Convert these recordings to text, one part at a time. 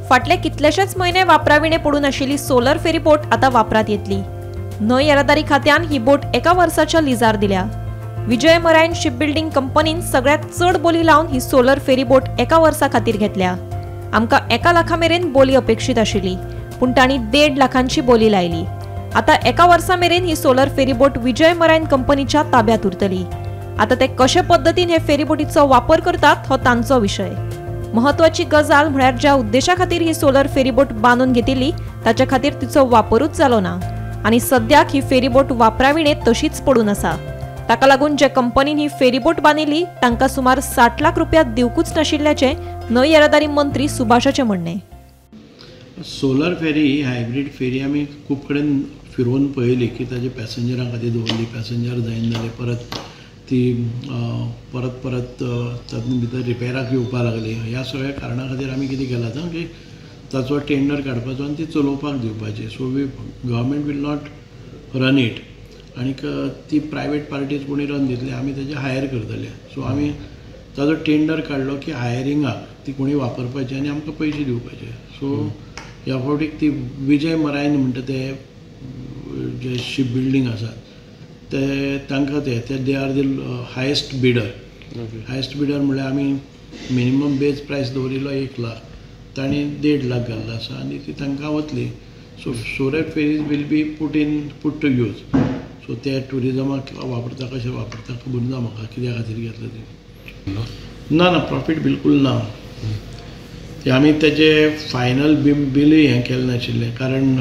फाटले कितलेशेच म्हयने वापराविणे पडून आशिल्ली सोलर फेरीबोट आतां वापरात येतली. न्हंय येरादारी खात्यान ही बोट एका वर्साच्या लिजार दिल्या. विजय मरायन शिपबिल्डिंग कंपनीन सगळ्यात चड बोली लावन ही सोलर फेरीबोट एका वर्सा खातीर घेतल्या. आमकां 1 लाखा मेरेन बोली अपेक्षीत आशिल्ली, पूण तांणी 1.5 लाखांची बोली लायली. आतां एका वर्सा मेरेन ही सोलर फेरीबोट विजय मरायन कंपनीच्या ताब्यात उरतली. आतां ते कशे पद्दतीन हे फेरीबोटीचो वापर करतात हो तांचो विशय. महत्वाची गजाल म्हळ्यार ज्या उद्देशा खातीर ही सोलर फेरीबोट बांदून घेतिल्ली ताच्या खातीर तिचो वापरूच जालो ना आनी सद्याक ही फेरीबोट वापराविणे तशीच पडून आसा. ताका लागून जे कंपनीन ही फेरीबोट बांदिल्ली तांकां सुमार 60 लाख रुपया दिवकूच नाशिल्ल्याचें न्हंय येरादारी मंत्री सुभाषाचें म्हणणें. सोलर फेरी ही हायब्रीड फेरी आमी खूब कडेन फिरोवन पळयली की ताजे पॅसेंजरां खातीर दवरली, पॅसेंजर जायना जाले, परत ती परत परत तातूंत भितर रिपेराक येवपाक लागली. ह्या सगळ्या कारणा खातीर आमी कितें केलां आतां की ताचो टेंडर काडपाचो आनी ती चलोवपाक दिवपाची. So we government will not run it आनीक ती प्रायवेट पार्टीज कोणी रन दितली, आमी ताजे हायर करतले. सो आमी ताजो टेंडर काडलो की हायरिंगाक ती कोणी वापरपाची आनी आमकां पयशे दिवपाचे. सो ह्या फावटीक ती विजय मरायन म्हणटा ते जे शीप बिल्डींग आसा ते तांकां ते they are the highest bidder. Highest bidder म्हणल्यार आमी मिनिमम बेज प्रायस दवरिल्लो 1 लाख, तांणी 1.5 लाख घाल्लो आसा आनी ती तांकां वतली. So solar ferries will be put to use. So ते ट्युरिजमाक वापरता कशें वापरता खबर ना म्हाका कित्या खातीर घेतलं ते. ना ना, प्रॉफीट बिलकूल ना. ते आमी तेजे फायनल बिलूय हें केलें नाशिल्लें, कारण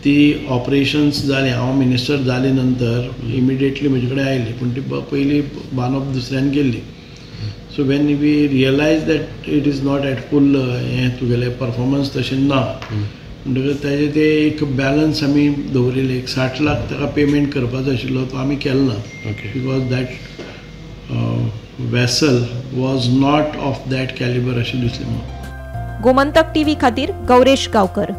ती ऑपरेशन्स जाली हांव मिनिस्टर जाले नंतर इमिडिएटली म्हजे कडेन आयली, पूण ती पयलीं बांदप दुसऱ्यान केल्ली. So when we realise that it is not at full हें तुगेलें परफॉर्मन्स तशें ना म्हणटकच ताजें ते एक बॅलन्स आमी दवरिल्लें. एक 60 लाख ताका पेमेंट करपाचो आशिल्लो तो आमी केलो ना, because that vessel was not of that calibre अशें दिसलें म्हाका. गोमंतक टीव्ही खातीर गौरेश गांवकर.